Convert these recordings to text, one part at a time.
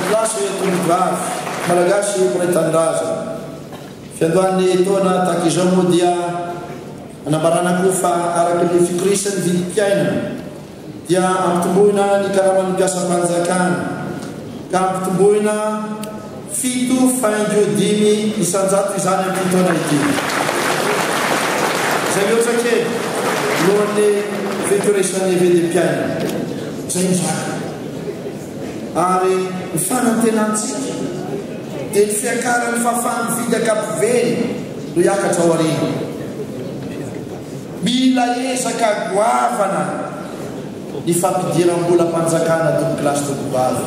Tompokolahy sy tompokovavy, Malagasy mpiray tanindrazana. Fiandohan'ny taona tahaka izao moa dia anambarana koa fa araka ny fikorisan'ny vidim-piainana dia ampitomboina ny karaman'ny mpiasam-panjakana ka ampitomboina 7,5% izany amin'ity taona ity. Izay mihoatra kely noho ny fikorisan'ny vidim-piainana. Izay no zaka. Ary ny fanantenantsika dia ny fiakaran'ny fahafahan'ny vidy ankapobeny no hiakatra ao aoriana. Mila ezaka goavana ny fampidiram-bolam-panjakana tompokolahy sy tompokovavy.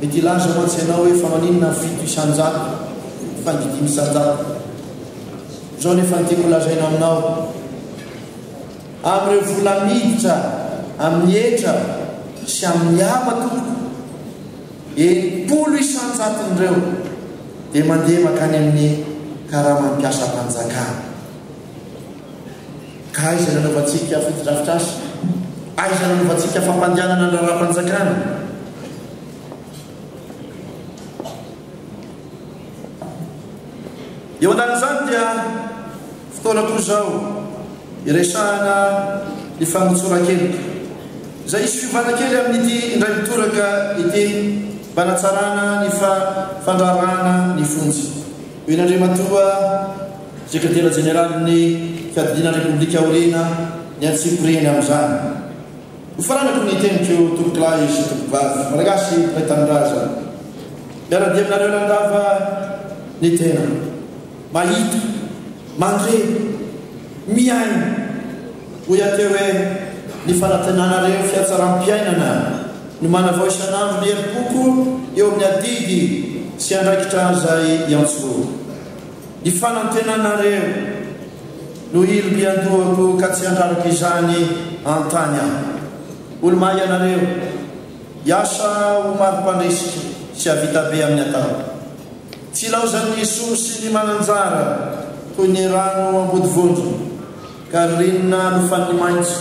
Mety hilaza mantsy ianao hoe fa maninona ny 7% fa ny 5%? Izao nefa no tiako holazaina aminao, amin'ireo vola miditra amin'ny hetra sy amin'ny haba tompoko, 60 isan-jaton'ireo dia mandeha mankany amin'ny karaman'ny mpiasam-panjakana. Ka aiza no anaovantsika fotodrafitrasa? Aiza no anaovantsika fampandehanana ny raharaham-panjakana? Eo andanin'izany dia fotoana koa izao iresahana ny famotsoran-keloka. Izay hisy fiovana kely amin'ity indray mitoraka ity mba hanatsarana ny fandraharahana ny fonja. Hoy ny Andriamatoa Sekretera Jeneralin'ny Fiadidiana ny Repoblika aoriana ny antsipiriany amin'izany. Hofaranako ny teniko tompokolahy sy tompokovavy, Malagasy mpiray tanindrazana. Miara-dia aminareo lalandava ny tena. Mahita, mandre, mihaino. Hoy aho teo hoe ny fanantenanareo fihatsaram-piainana no manavao isan'andro ny herim-poko eo amin'ny adidy sy andraikitra izay iantsorohako. Ny fanantenanareo no hilom-piandohako ka tsy handraraka izany an-tany aho. Olo-mahay ianareo, hiasa ho mari-pandresika sy hahavita be amin'ny atao. Tsy ilaozan'ny soa sy ny mananjara toy ny rano ambodivondrona ka ririnina alofan'ny maitso,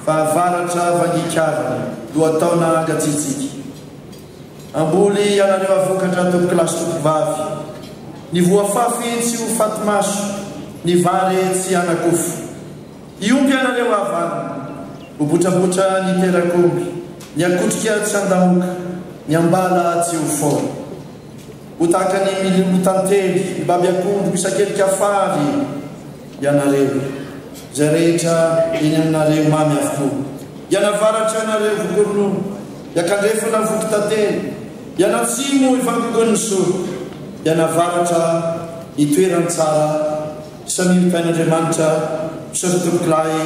fahavaratra vangikavana, lohataona hangatsiatsiaka. Hamboly ianareo havokatra tompokolahy sy tompokovavy. Ny voafafy tsy ho faty maso, ny vary tsy hanakofo. Hiompy ianareo havanona, ho botrabotra ny terak'omby, ny akotrika tsy handamoka, ny ambala tsy ho foana. Ho tahaka ny milimo tantely, mibaby akondro misakelika fary ianareo. Izay rehetra eny aminareo mamy avokoa. Hianavaratra ianareo voky ronono, hiakandrefana voky tantely, hianatsimo hivangongoan'ny soa, hianavaratra hitoeran'ny tsara, samia mitain'Andriamanitra, misaotra tompokolahy,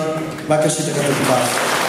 mankasitraka tompokovavy.